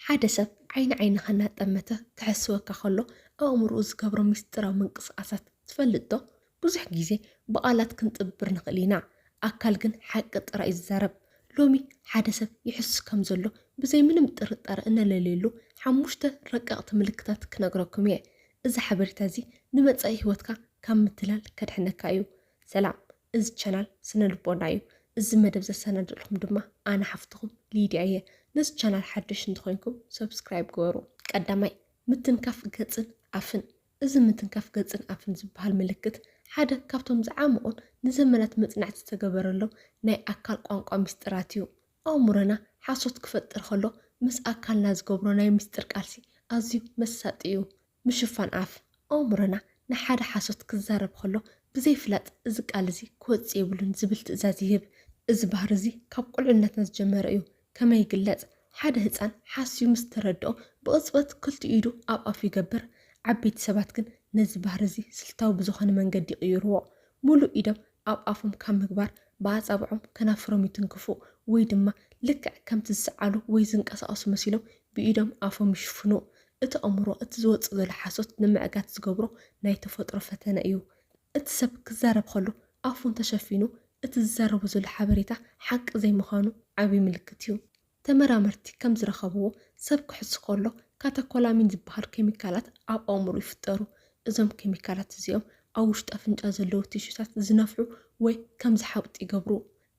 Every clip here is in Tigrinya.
ሓደ ሰብ ዓይኒ ዓይንኻ እናጠመተ ክሕስወካ ከሎ ኣእምሮኡ ዝገብሮ ምስጢራዊ ምንቅስቓሳት ትፈልጥ ዶ? ብዙሕ ግዜ ብቓላት ክንጥብር ንኽእል ኢና፣ ኣካል ግን ሓቂ ጥራይ እዩ ዝዛረብ። ሎሚ ሓደ ሰብ ይሕሱ ከም ዘሎ ብዘይ ምንም ጥርጣረ እነለልየሉ ሓሙሽተ ረቀቕቲ ምልክታት ክነግረኩም እየ። እዚ ሓበሬታ እዚ ንመጻኢ ህይወትካ ካብ ምትላል ከድሕነካ እዩ። ሰላም፣ እዚ ቻናል ስነ ልቦና እዩ። እዚ መደብ ዘሰናድእልኩም ድማ ኣነ ሓፍትኹም ሊድያ እየ። ነዚ ቻናል ሓደሽ እንተኾይንኩም ሰብስክራይብ ግበሩ። ቀዳማይ፣ ምትንካፍ ገጽን ኣፍን። እዚ ምትንካፍ ገጽን ኣፍን ዝበሃል ምልክት ሓደ ካብቶም ዝዓመቑን ንዘመናት መጽናዕቲ ዝተገበረሎም ናይ ኣካል ቋንቋ ምስጢራት እዩ። ኣእምሮና ሓሶት ክፈጥር ከሎ ምስ ኣካልና ዝገብሮ ናይ ምስጢር ቃልሲ ኣዝዩ መሳጢ እዩ። ምሽፋን ኣፍ። ኣእምሮና ንሓደ ሓሶት ክዛረብ ከሎ ብዘይፍላጥ እዚ ቃል እዚ ክወጽእ የብሉን ዝብል ትእዛዝ ይህብ። እዚ ባህሪ እዚ ካብ ቁልዕነትና ዝጀመረ እዩ። ከመይ ይግለጽ? ሓደ ህጻን ሓስዩ ምስ ተረድኦ ብቕጽበት ክልቲኡ ኢዱ ኣብ ኣፉ ይገብር። ዓበይቲ ሰባት ግን ነዚ ባህሪ እዚ ስልታዊ ብዝኾነ መንገዲ ይቕይርዎ። ሙሉእ ኢዶም ኣብ ኣፎም ካብ ምግባር ብኣጻብዖም ከናፍሮም ይትንክፉ ወይ ድማ ልክዕ ከምቲ ዝሰዓሉ ወይ ዝንቀሳቐሱ መሲሎም ብኢዶም ኣፎም ይሽፍኑ። እቲ ኣእምሮ እቲ ዝወጽእ ዘሎ ሓሶት ንምዕጋት ዝገብሮ ናይ ተፈጥሮ ፈተነ እዩ። እቲ ሰብ ክዛረብ ከሎ ኣፉ እንተሸፊኑ እቲ ዝዛረቦ ዘሎ ሓበሬታ ሓቂ ዘይምዃኑ ዓብዪ ምልክት እዩ። ተመራመርቲ ከም ዝረኸብዎ ሰብ ክሕሱ ከሎ ካተኮላሚን ዝበሃል ኬሚካላት ኣብ ኣእምሮ ይፍጠሩ። እዞም ኬሚካላት እዚኦም ኣብ ውሽጢ ኣፍንጫ ዘለዉ ቲሹታት ዝነፍሑ ወይ ከም ዝሓብጡ ይገብሩ።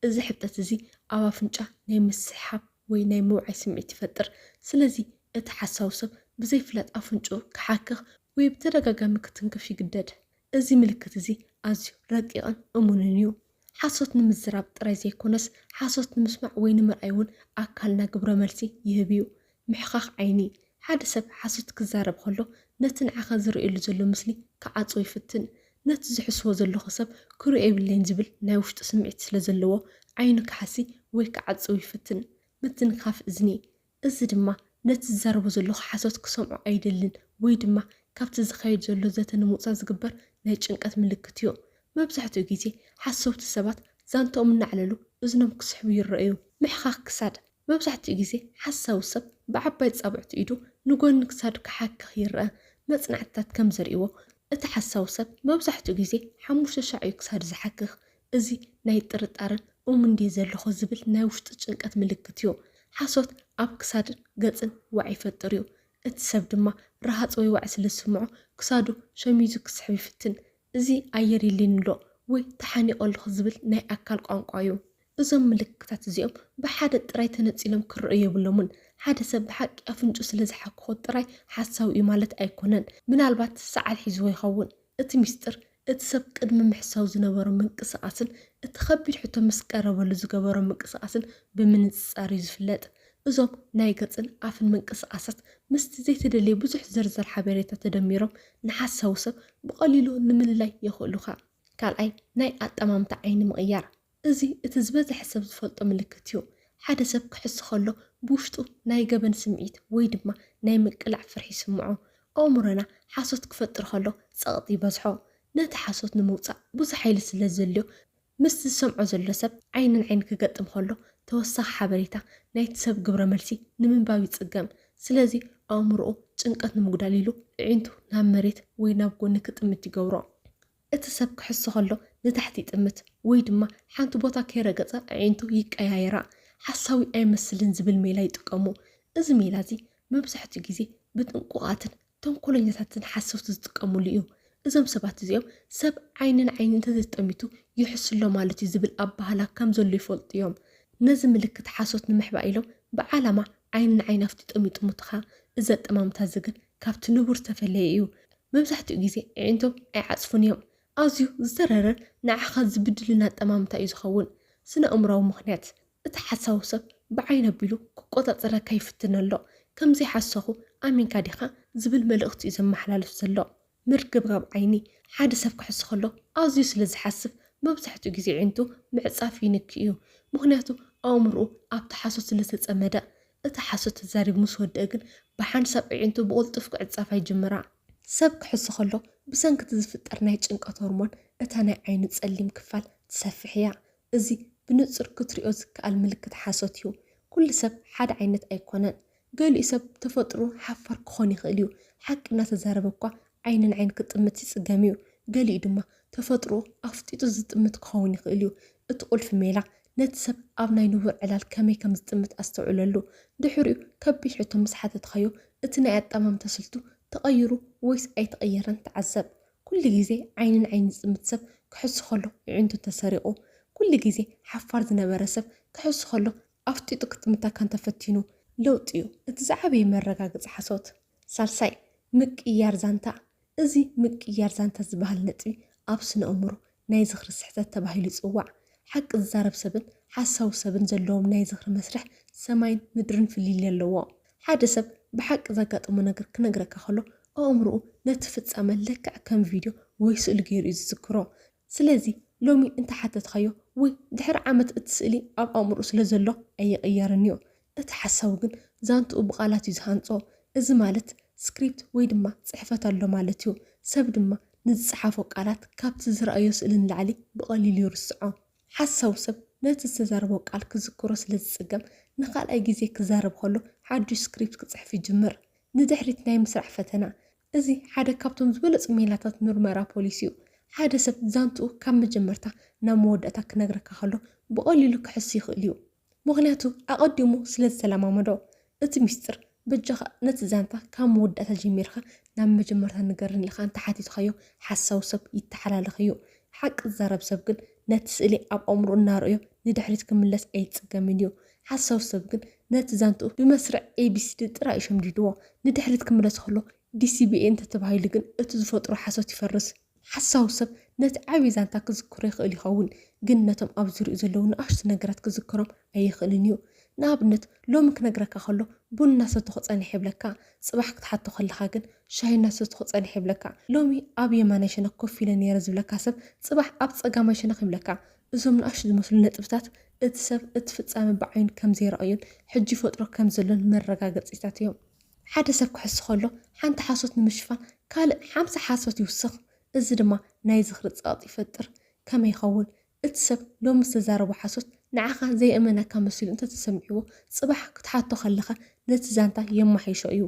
እዚ ሕብጠት እዚ ኣብ ኣፍንጫ ናይ ምስሕሓብ ወይ ናይ ምውዓይ ስምዒት ይፈጥር። ስለዚ እቲ ሓሳዊ ሰብ ብዘይፍላጥ ኣፍንጭኡ ክሓክኽ ወይ ብተደጋጋሚ ክትንክፍ ይግደድ። እዚ ምልክት እዚ ኣዝዩ ረቂቕን እሙንን እዩ። ሓሶት ንምዝራብ ጥራይ ዘይኮነስ ሓሶት ንምስማዕ ወይ ንምርኣይ እውን ኣካልና ግብረ መልሲ ይህብ እዩ። ምሕኻኽ ዓይኒ። ሓደ ሰብ ሓሶት ክዛረብ ከሎ ነቲ ንዓኻ ዝርእየሉ ዘሎ ምስሊ ክዓጽዎ ይፍትን። ነቲ ዝሕስዎ ዘለኹ ሰብ ክርእዮ የብለይን ዝብል ናይ ውሽጡ ስምዒት ስለ ዘለዎ ዓይኑ ክሓሲ ወይ ክዓጽው ይፍትን። ምትንካፍ እዝኒ። እዚ ድማ ነቲ ዝዛረቦ ዘለኹ ሓሶት ክሰምዖ ኣይደልን ወይ ድማ ካብቲ ዝኸይድ ዘሎ ዘተ ንምውጻእ ዝግበር ናይ ጭንቀት ምልክት እዩ። መብዛሕትኡ ግዜ ሓሰውቲ ሰባት ዛንትኦም እናዕለሉ እዝኖም ክስሕቡ ይረኣዩ። ምሕኻኽ ክሳድ። መብዛሕትኡ ግዜ ሓሳዊ ሰብ ብዓባይ ጻብዕቲ ኢዱ ንጎኒ ክሳዱ ክሓክኽ ይረአ። መጽናዕትታት ከም ዘርእይዎ እቲ ሓሳዊ ሰብ መብዛሕትኡ ግዜ ሓሙሽተ ሻዕ እዩ ክሳዱ ዝሓክኽ። እዚ ናይ ጥርጣረን እሙን ድየ ዘለኹ ዝብል ናይ ውሽጢ ጭንቀት ምልክት እዩ። ሓሶት ኣብ ክሳድን ገጽን ዋዒ ይፈጥር እዩ። እቲ ሰብ ድማ ረሃጽ ወይ ዋዒ ስለ ዝስምዖ ክሳዱ ሸሚዙ ክስሕብ ይፍትን። እዚ ኣየር የለይን ኣሎ ወይ ተሓኒቐ ኣለኹ ዝብል ናይ ኣካል ቋንቋ እዩ። እዞም ምልክታት እዚኦም ብሓደ ጥራይ ተነጺሎም ክረኣዩ የብሎምን። ሓደ ሰብ ብሓቂ ኣፍንጭኡ ስለ ዝሓከኾ ጥራይ ሓሳዊ እዩ ማለት ኣይኮነን። ምናልባት ሰዓል ሒዝዎ ይኸውን። እቲ ሚስጥር እቲ ሰብ ቅድሚ ምሕሳው ዝነበሮ ምንቅስቓስን እቲ ከቢድ ሕቶ ምስ ቀረበሉ ዝገበሮ ምንቅስቓስን ብምንጽጻር እዩ ዝፍለጥ። እዞም ናይ ገጽን ኣፍን ምንቅስቓሳት ምስቲ ዘይተደልየ ብዙሕ ዝርዝር ሓበሬታ ተደሚሮም ንሓሳዊ ሰብ ብቐሊሉ ንምልላይ የኽእሉኻ። ካልኣይ፣ ናይ ኣጠማምታ ዓይኒ ምቕያር። እዚ እቲ ዝበዝሐ ሰብ ዝፈልጦ ምልክት እዩ። ሓደ ሰብ ክሕሱ ከሎ ብውሽጡ ናይ ገበን ስምዒት ወይ ድማ ናይ ምቅላዕ ፍርሒ ይስምዖ። ኣእምሮና ሓሶት ክፈጥር ከሎ ጸቕጢ ይበዝሖ። ነቲ ሓሶት ንምውጻእ ብዙሕ ሓይሊ ስለ ዘድልዮ ምስቲ ዝሰምዖ ዘሎ ሰብ ዓይኒ ንዓይኒ ክገጥም ከሎ ተወሳኺ ሓበሬታ ናይቲ ሰብ ግብረ መልሲ ንምንባብ ይጽገም። ስለዚ ኣእምሮኡ ጭንቀት ንምጉዳል ኢሉ ኣዒንቱ ናብ መሬት ወይ ናብ ጎኒ ክጥምት ይገብሮ። እቲ ሰብ ክሕሱ ከሎ ንታሕቲ ይጥምት ወይ ድማ ሓንቲ ቦታ ከይረገጸ ኣዒንቱ ይቀያየራ። ሓሳዊ ኣይመስልን ዝብል ሜላ ይጥቀሙ። እዚ ሜላ እዚ መብዛሕትኡ ግዜ ብጥንቁቓትን ተንኮለኛታትን ሓሰውቲ ዝጥቀምሉ እዩ። እዞም ሰባት እዚኦም ሰብ ዓይኒ ንዓይኒ እንተዘይጠሚቱ ይሕሱ ኣሎ ማለት እዩ ዝብል ኣበሃህላ ከም ዘሎ ይፈልጡ እዮም። ነዚ ምልክት ሓሶት ንምሕባእ ኢሎም ብዓላማ ዓይኒ ንዓይኒ ኣፍጢጦም ይጥምቱኻ። እዚ ኣጠማምታ እዚ ግን ካብቲ ንቡር ዝተፈለየ እዩ። መብዛሕትኡ ግዜ ኣዒንቶም ኣይዓጽፉን እዮም። ኣዝዩ ዝተረረን ንዓኻ ዝብድልን ኣጠማምታ እዩ ዝኸውን። ስነ ኣእምሮኣዊ ምኽንያት። እቲ ሓሳዊ ሰብ ብዓይኒ ኣቢሉ ክቆጻጸረካ ይፍትን ኣሎ። ከም ዘይሓሰኹ ኣሚንካ ዲኻ ዝብል መልእኽቲ እዩ ዘመሓላልፍ ዘሎ። ምርግብጋብ ዓይኒ። ሓደ ሰብ ክሕሱ ከሎ ኣዝዩ ስለ ዝሓስብ መብዛሕትኡ ግዜ ኣዒንቱ ምዕጻፍ ይንኪ እዩ። ምኽንያቱ ኣእምሮኡ ኣብቲ ሓሶት ስለ ዝተጸመደ። እቲ ሓሶት ተዛሪቡ ምስ ወደአ ግን ብሓንሳብ ኣዒንቱ ብቕልጡፍ ክዕጻፋ ይጅምራ። ሰብ ክሕሱ ከሎ ብሰንኪ እቲ ዝፍጠር ናይ ጭንቀት ሆርሞን እታ ናይ ዓይኑ ጸሊም ክፋል ትሰፍሕ እያ። እዚ ብንጹር ክትሪኦ ዝከኣል ምልክት ሓሶት እዩ። ኩሉ ሰብ ሓደ ዓይነት ኣይኮነን። ገሊኡ ሰብ ተፈጥሮ ሓፋር ክኾን ይኽእል እዩ። ሓቂ እናተዛረበ እኳ ዓይንን ዓይን ክጥምት ይጽገም እዩ። ገሊኡ ድማ ተፈጥሮ ኣፍጢጡ ዝጥምት ክኸውን ይኽእል እዩ። እቲ ቁልፊ ሜላ ነቲ ሰብ ኣብ ናይ ንቡር ዕላል ከመይ ከም ዝጥምት ኣስተውዕለሉ። ድሕሪኡ ከቢድ ሕቶ ምስ ሓተትካዮ እቲ ናይ ኣጠማምታ ስልቱ ተቐይሩ ወይስ ኣይተቐየረን ተዓዘብ። ኩሉ ግዜ ዓይንን ዓይኒ ዝጥምት ሰብ ክሕሱ ከሎ ይዕንቱ ተሰሪቑ። ኩሉ ግዜ ሓፋር ዝነበረ ሰብ ክሕሱ ከሎ ኣፍጢጡ ክጥምተካ እንተፈቲኑ ለውጢ እዩ እቲ ዝዓበየ መረጋገጺ ሓሶት። ሳልሳይ፣ ምቅያር ዛንታ። እዚ ምቅያር ዛንታ ዝበሃል ነጥቢ ኣብ ስነ ኣእምሮ ናይ ዝኽሪ ስሕተት ተባሂሉ ይጽዋዕ። ሓቂ ዝዛረብ ሰብን ሓሳዊ ሰብን ዘለዎም ናይ ዝኽሪ መስርሕ ሰማይን ምድርን ፍልልይ ኣለዎ። ሓደ ሰብ ብሓቂ ዘጋጠሞ ነገር ክነግረካ ከሎ ኣእምሮኡ ነቲ ፍጻመ ልክዕ ከም ቪድዮ ወይ ስእሊ ገይሩ እዩ ዝዝክሮ። ስለዚ ሎሚ እንተሓተትካዮ ወይ ድሕሪ ዓመት እቲ ስእሊ ኣብ ኣእምሮኡ ስለ ዘሎ ኣይቕየርን እዩ። እቲ ሓሳዊ ግን ዛንትኡ ብቓላት እዩ ዝሃንጾ። እዚ ማለት ስክሪፕት ወይ ድማ ጽሕፈት ኣሎ ማለት እዩ። ሰብ ድማ ንዝጸሓፎ ቃላት ካብቲ ዝረኣዮ ስእሊ ንላዕሊ ብቐሊሉ ይርስዖ። ሓሳዊ ሰብ ነቲ ዝተዛረቦ ቃል ክዝክሮ ስለ ዝጽገም ንኻልኣይ ግዜ ክዛረብ ከሎ ሓድሽ ስክሪፕት ክጽሕፍ ይጅምር። ንድሕሪት ናይ ምስራዕ ፈተና። እዚ ሓደ ካብቶም ዝበለጹ ሜላታት ምርመራ ፖሊስ እዩ። ሓደ ሰብ ዛንትኡ ካብ መጀመርታ ናብ መወዳእታ ክነግረካ ከሎ ብቐሊሉ ክሕስ ይኽእል እዩ። ምኽንያቱ ኣቐዲሙ ስለ ዝተለማመዶ። እቲ ሚስጥር በጃኻ ነቲ ዛንታ ካብ መወዳእታ ጀሚርካ ናብ መጀመርታ ንገርኒ ኢልካ እንተሓቲትካዮ ሓሳዊ ሰብ ይተሓላለኽ እዩ። ሓቂ ዝዛረብ ሰብ ግን ነቲ ስእሊ ኣብ ኣእምሮ እናረኣዮ ንድሕሪት ክምለስ ኣይጽገምን እዩ። ሓሳዊ ሰብ ግን ነቲ ዛንትኡ ብመስርዕ ኤ ቢ ሲ ዲ ጥራይ እዩ ሸምዲድዎ። ንድሕሪት ክምለስ ከሎ ዲ ሲ ቢ ኤ እንተተባሂሉ ግን እቲ ዝፈጥሮ ሓሶት ይፈርስ። ሓሳዊ ሰብ ነቲ ዓብዪ ዛንታ ክዝክሮ ይኽእል ይኸውን፣ ግን ነቶም ኣብ ዙርያኡ ዘለዉ ንኣሽቱ ነገራት ክዝክሮም ኣይኽእልን እዩ። ንኣብነት፣ ሎሚ ክነግረካ ከሎ ቡን እናሰተኹ ጸኒሐ ይብለካ፣ ጽባሕ ክትሓቶ ከለኻ ግን ሻሂ እናሰተኹ ጸኒሐ ይብለካ። ሎሚ ኣብ የማናይ ሸነኽ ኮፍ ኢለ ነይረ ዝብለካ ሰብ ጽባሕ ኣብ ጸጋማይ ሸነኽ ይብለካ። እዞም ንኣሽቱ ዝመስሉ ነጥብታት እቲ ሰብ እቲ ፍጻመ ብዓይኑ ከም ዘይረኣዮን ሕጂ ይፈጥሮ ከም ዘሎን መረጋገጺታት እዮም። ሓደ ሰብ ክሕሱ ከሎ ሓንቲ ሓሶት ንምሽፋን ካልእ ሓምሳ ሓሶት ይውስኽ። እዚ ድማ ናይ ዝኽሪ ጸቕጢ ይፈጥር። ከመይ ይኸውን? እቲ ሰብ ሎሚ ዝተዛረቦ ሓሶት ንዓኻ ዘየእመነካ መሲሉ እንተተሰሚዕዎ፣ ጽባሕ ክትሓቶ ከለኻ ነቲ ዛንታ የማሓይሾ እዩ።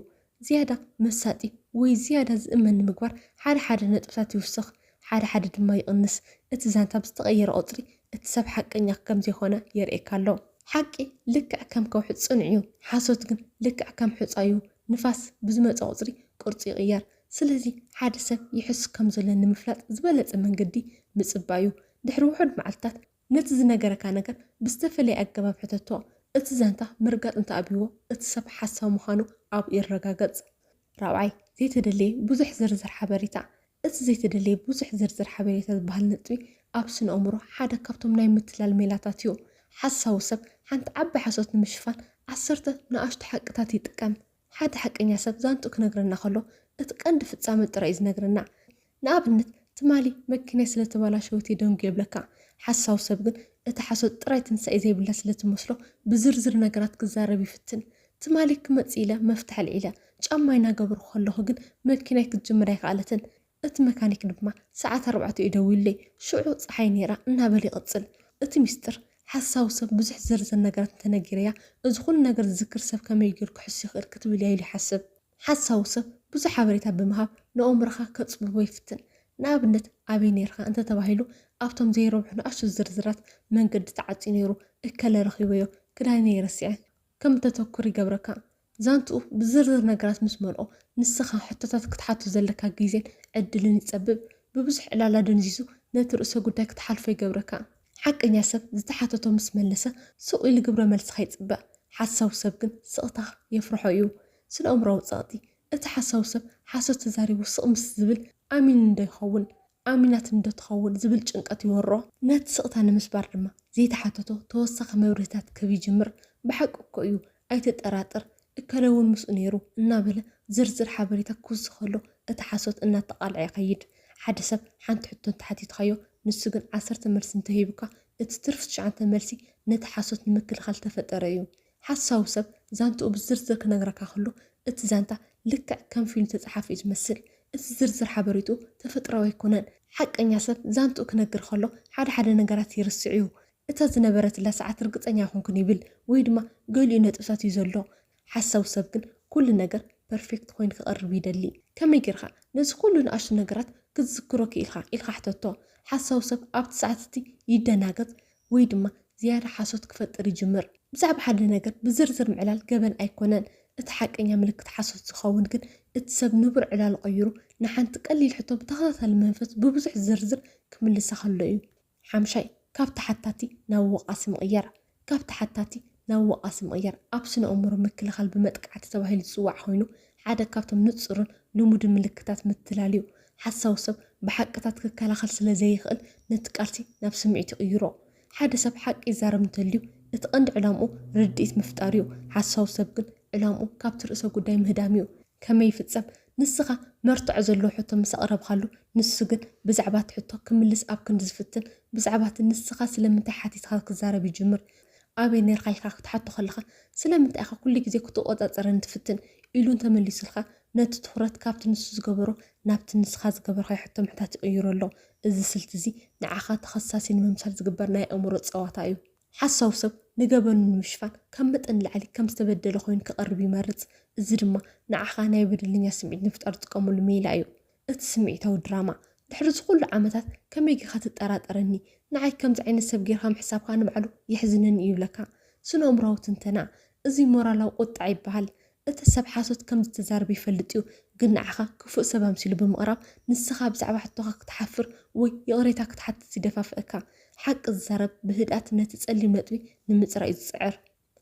ዝያዳ መሳጢ ወይ ዝያዳ ዝእመን ንምግባር ሓደ ሓደ ነጥብታት ይውስኽ፣ ሓደ ሓደ ድማ ይቕንስ። እቲ ዛንታ ብዝተቐየረ ቁጽሪ እቲ ሰብ ሓቀኛ ከም ዘይኮነ የርእየካ ኣሎ። ሓቂ ልክዕ ከም ከውሒ ጽኑዕ እዩ፣ ሓሶት ግን ልክዕ ከም ሑጻ እዩ። ንፋስ ብዝመጸ ቁጽሪ ቅርጹ ይቕየር። ስለዚ ሓደ ሰብ ይሕሱ ከም ዘሎ ንምፍላጥ ዝበለጸ መንገዲ ምጽባይ እዩ። ድሕሪ ውሑድ መዓልትታት ነቲ ዝነገረካ ነገር ብዝተፈለየ ኣገባብ ሕተቶ። እቲ ዛንታ ምርጋጥ እንተኣብይዎ፣ እቲ ሰብ ሓሳዊ ምዃኑ ኣብኡ ይረጋገጽ። ራብዓይ፣ ዘይተደለየ ብዙሕ ዝርዝር ሓበሬታ። እቲ ዘይተደለየ ብዙሕ ዝርዝር ሓበሬታ ዝበሃል ነጥቢ ኣብ ስነ ኣእምሮ ሓደ ካብቶም ናይ ምትላል ሜላታት እዩ። ሓሳዊ ሰብ ሓንቲ ዓባይ ሓሶት ንምሽፋን ዓሰርተ ንኣሽቱ ሓቅታት ይጥቀም። ሓደ ሓቀኛ ሰብ ዛንትኡ ክነግረና ከሎ፣ እቲ ቀንዲ ፍጻመ ጥራይ እዩ ዝነግረና። ንኣብነት፣ ትማሊ መኪናይ ስለ ተበላሸወት እየ ደንጉየ ይብለካ። ሓሳዊ ሰብ ግን እታ ሓሶት ጥራይ ትንሳኤ ዘይብላ ስለ ትመስሎ፣ ብዝርዝር ነገራት ክዛረብ ይፍትን። ትማሊ ክመጽእ ኢለ መፍትሕ ኣልዒለ፣ ጫማይ እናገበርኩ ከለኹ ግን መኪናይ ክትጅምር ኣይከኣለትን። እቲ መካኒክ ድማ ሰዓት ኣርባዕተ እዩ ደዊሉለይ፣ ሽዑ ጸሓይ ነይራ እናበለ ይቕጽል። እቲ ሚስጥር፣ ሓሳዊ ሰብ ብዙሕ ዝርዝር ነገራት እንተነጊረያ፣ እዚ ኩሉ ነገር ዝዝክር ሰብ ከመይ ገይሩ ክሕሱ ይኽእል ክትብል እያ ኢሉ ይሓስብ። ሓሳዊ ሰብ ብዙሕ ሓበሬታ ብምሃብ ንኣእምሮኻ ከጽብቦ ይፍትን። ንኣብነት፣ ኣበይ ነይርካ እንተተባሂሉ፣ ኣብቶም ዘይረብሑ ንኣሽቱ ዝርዝራት፣ መንገዲ ተዓጽዩ ነይሩ፣ እከለ ረኺበዮ፣ ክዳነይ ረሲዐ፣ ከም እተተኩር ይገብረካ። ዛንትኡ ብዝርዝር ነገራት ምስ መልኦ፣ ንስኻ ሕቶታት ክትሓቶ ዘለካ ግዜን ዕድልን ይጸብብ። ብብዙሕ ዕላላ ደንዚዙ ነቲ ርእሰ ጉዳይ ክትሓልፎ ይገብረካ። ሓቀኛ ሰብ ዝተሓተቶ ምስ መለሰ፣ ስቕ ኢሉ ግብረ መልስኻ ይጽበ። ሓሳዊ ሰብ ግን ስቕታ የፍርሖ እዩ። ስነ ኣእምሮኣዊ ጸቕጢ። እቲ ሓሳዊ ሰብ ሓሶት ተዛሪቡ ስቕ ምስ ዝብል፣ ኣሚኑ እንዶ ይኸውን? ኣሚናትኒ ዶ ትኸውን ዝብል ጭንቀት ይወሮ። ነቲ ስቕታ ንምስባር ድማ ዘይተሓተቶ ተወሳኺ መብርሂታት ክህብ ይጅምር። ብሓቂ እኮ እዩ፣ ኣይትጠራጠር፣ እከለ እውን ምስኡ ነይሩ እናበለ ዝርዝር ሓበሬታ ክውስኸሉ እቲ ሓሶት እናተቓልዐ ይኸይድ። ሓደ ሰብ ሓንቲ ሕቶ እንተሓቲትካዮ፣ ንሱ ግን ዓሰርተ መልሲ እንተሂቡካ፣ እቲ ትርፊ ትሽዓተ መልሲ ነቲ ሓሶት ንምክልኻል ተፈጠረ እዩ። ሓሳዊ ሰብ ዛንትኡ ብዝርዝር ክነግረካ ከሎ፣ እቲ ዛንታ ልክዕ ከም ፊልም ተጻሓፊ እዩ ዝመስል። እቲ ዝርዝር ሓበሬትኡ ተፈጥሮኣዊ ኣይኮነን። ሓቀኛ ሰብ ዛንትኡ ክነግር ከሎ ሓደ ሓደ ነገራት ይርስዕ እዩ። እታ ዝነበረትላ ሰዓት ርግጸኛ ኣይኮንኩን ይብል፣ ወይ ድማ ገሊኡ ነጥብታት እዩ ዘሎ። ሓሳዊ ሰብ ግን ኩሉ ነገር ፐርፌክት ኮይኑ ክቐርብ ይደሊ። ከመይ ጌርካ ነዚ ኩሉ ንኣሽቱ ነገራት ክትዝክሮ ክኢልካ? ኢልካ ሕተቶ። ሓሳዊ ሰብ ኣብቲ ሰዓት እቲ ይደናገጽ ወይ ድማ ዝያዳ ሓሶት ክፈጥር ይጅምር። ብዛዕባ ሓደ ነገር ብዝርዝር ምዕላል ገበን ኣይኮነን። እቲ ሓቀኛ ምልክት ሓሶት ዝኸውን ግን እቲ ሰብ ንቡር ዕላሉ ቀይሩ ንሓንቲ ቀሊል ሕቶ ብተኸታታሊ መንፈስ ብብዙሕ ዝርዝር ክምልሳ ከሎ እዩ። ሓምሻይ፣ ካብ ተሓታቲ ናብ ወቓሲ ምቕያር። ካብ ተሓታቲ ናብ ወቓሲ ምቕያር ኣብ ስነ ኣእምሮ ምክልኻል ብመጥቃዕቲ ተባሂሉ ዝጽዋዕ ኮይኑ ሓደ ካብቶም ንጹርን ልሙድን ምልክታት ምትላል እዩ። ሓሳዊ ሰብ ብሓቅታት ክከላኸል ስለ ዘይኽእል ነቲ ቃልሲ ናብ ስምዒት ይቕይሮ። ሓደ ሰብ ሓቂ ይዛረብ እንተልዩ እቲ ቀንዲ ዕላምኡ ርድኢት ምፍጣር እዩ። ሓሳዊ ሰብ ግን ዕላምኡ ካብቲ ርእሰ ጉዳይ ምህዳም እዩ። ከመይ ይፍጸም? ንስኻ መርትዖ ዘለዎ ሕቶ ምስ ኣቕረብካሉ ንሱ ግን ብዛዕባ እቲ ሕቶ ክምልስ ኣብ ክንዲ ዝፍትን ብዛዕባ እቲ ንስኻ ስለምንታይ ሓቲትካ ክዛረብ ይጅምር። ኣበይ ነርካ ኢልካ ክትሓቶ ከለኻ ስለምንታይ ኢኻ ኩሉ ግዜ ክትቆጻጸረኒ ትፍትን ኢሉ እንተመሊሱልካ ነቲ ትኹረት ካብቲ ንሱ ዝገበሮ ናብቲ ንስኻ ዝገበርካዮ ሕቶ ምሕታት ይቕይሮ ኣሎ። እዚ ስልቲ እዚ ንዓኻ ተኸሳሲ ንምምሳል ዝግበር ናይ ኣእምሮ ጸዋታ እዩ። ሓሳዊ ሰብ ንገበኑ ንምሽፋን ካብ መጠን ንላዕሊ ከም ዝተበደለ ኮይኑ ክቐርብ ይመርጽ። እዚ ድማ ንዓኻ ናይ በደለኛ ስምዒት ንምፍጣር ዝጥቀመሉ ሜላ እዩ። እቲ ስምዒታዊ ድራማ ድሕሪ እዚ ኩሉ ዓመታት ከመይ ጌርካ ትጠራጠረኒ? ንዓይ ከምዚ ዓይነት ሰብ ጌርካ ምሕሳብካ ንባዕሉ የሕዝነኒ እዩ ይብለካ። ስነ ኣእምሮኣዊ ትንተና፣ እዚ ሞራላዊ ቁጥዐ ይበሃል። እቲ ሰብ ሓሶት ከም ዝተዛረበ ይፈልጥ እዩ፣ ግን ንዓኻ ክፉእ ሰብ ኣምሲሉ ብምቕራብ ንስኻ ብዛዕባ ሕቶኻ ክትሓፍር ወይ ይቕሬታ ክትሓትት ይደፋፍእካ። ሓቂ ዝዛረብ ብህድኣት ነቲ ጸሊም ነጥቢ ንምጽራይ እዩ ዝጽዕር።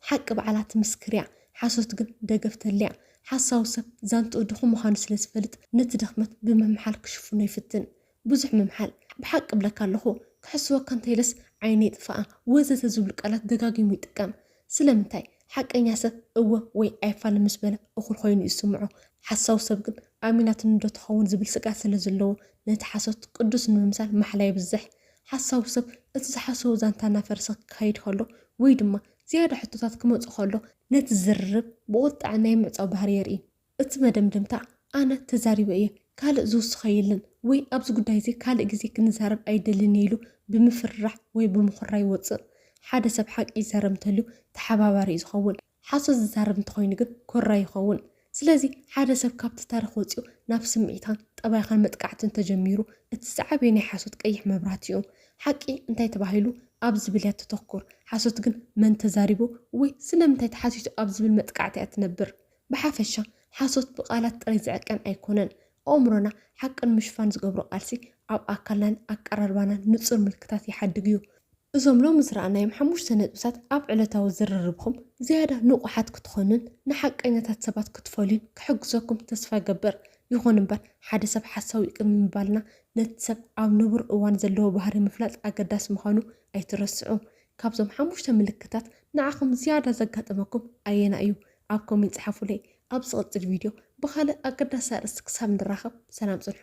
ሓቂ ባዕላ ትምስክር እያ፣ ሓሶት ግን ደገፍ ተልያ። ሓሳዊ ሰብ ዛንትኡ ድኹም ምዃኑ ስለ ዝፈልጥ ነቲ ድኽመት ብምምሓል ክሽፍኖ ይፍትን። ብዙሕ ምምሓል፣ ብሓቂ እብለካ ኣለኹ፣ ክሕስወካ እንተኢለስ ዓይነይ ይጥፍኣ ወዘተ ዝብሉ ቃላት ደጋጊሙ ይጥቀም። ስለምንታይ? ሓቀኛ ሰብ እወ ወይ ኣይፋልን ምስ በለ እኹል ኮይኑ ይስምዖ። ሓሳዊ ሰብ ግን ኣሚናትኒ ዶ ትኸውን ዝብል ስግኣት ስለ ዘለዎ ነቲ ሓሶት ቅዱስ ንምምሳል ማሕላ የብዝሕ። ሓሳዊ ሰብ እቲ ዝሓሰቦ ዛንታ እናፈረሰ ክካይድ ከሎ ወይ ድማ ዝያዳ ሕቶታት ክመጹ ከሎ ነቲ ዝርርብ ብቑጥዐ ናይ ምዕጻው ባህሪ የርኢ። እቲ መደምደምታ ኣነ ተዛሪበ እየ ካልእ ዝውስኾ የለን ወይ ኣብዚ ጉዳይ እዚ ካልእ ግዜ ክንዛረብ ኣይደልን እየ ኢሉ ብምፍርራሕ ወይ ብምኹራ ይወጽእ። ሓደ ሰብ ሓቂ ይዛረብ እንተልዩ ተሓባባሪ እዩ ዝኸውን። ሓሶት ዝዛረብ እንተኾይኑ ግን ኮራይ ይኸውን። ስለዚ ሓደ ሰብ ካብቲ ታሪኽ ወጺኡ ናብ ስምዒታን ጠባይኻን መጥቃዕቲ እንተጀሚሩ እቲ ዝዓበየ ናይ ሓሶት ቀይሕ መብራህቲ እዩ። ሓቂ እንታይ ተባሂሉ ኣብ ዝብል እያ ተተኩር። ሓሶት ግን መን ተዛሪቡ ወይ ስለምንታይ ተሓቲቱ ኣብ ዝብል መጥቃዕቲ እያ ትነብር። ብሓፈሻ ሓሶት ብቓላት ጥራይ ዝዕቀን ኣይኮነን። ኣእምሮና ሓቂ ንምሽፋን ዝገብሮ ቃልሲ ኣብ ኣካልናን ኣቀራርባናን ንጹር ምልክታት ይሓድግ እዩ። እዞም ሎሚ ዝረኣናዮም ሓሙሽተ ነጥብታት ኣብ ዕለታዊ ዝርርብኹም ዝያዳ ንቑሓት ክትኾኑን ንሓቀኛታት ሰባት ክትፈልዩን ክሕግዘኩም ተስፋ እገብር። ይኹን እምበር ሓደ ሰብ ሓሳዊ እዩ ቅድሚ ምባልና ነቲ ሰብ ኣብ ንቡር እዋን ዘለዎ ባህሪ ምፍላጥ ኣገዳሲ ምዃኑ ኣይትረስዑ። ካብዞም ሓሙሽተ ምልክታት ንዓኹም ዝያዳ ዘጋጠመኩም ኣየና እዩ? ኣብ ኮሜንት ጸሓፉለይ። ኣብ ዝቕጽል ቪድዮ ብኻልእ ኣገዳሲ ኣርእስቲ ክሳብ ንራኸብ ሰላም ጽንሑ።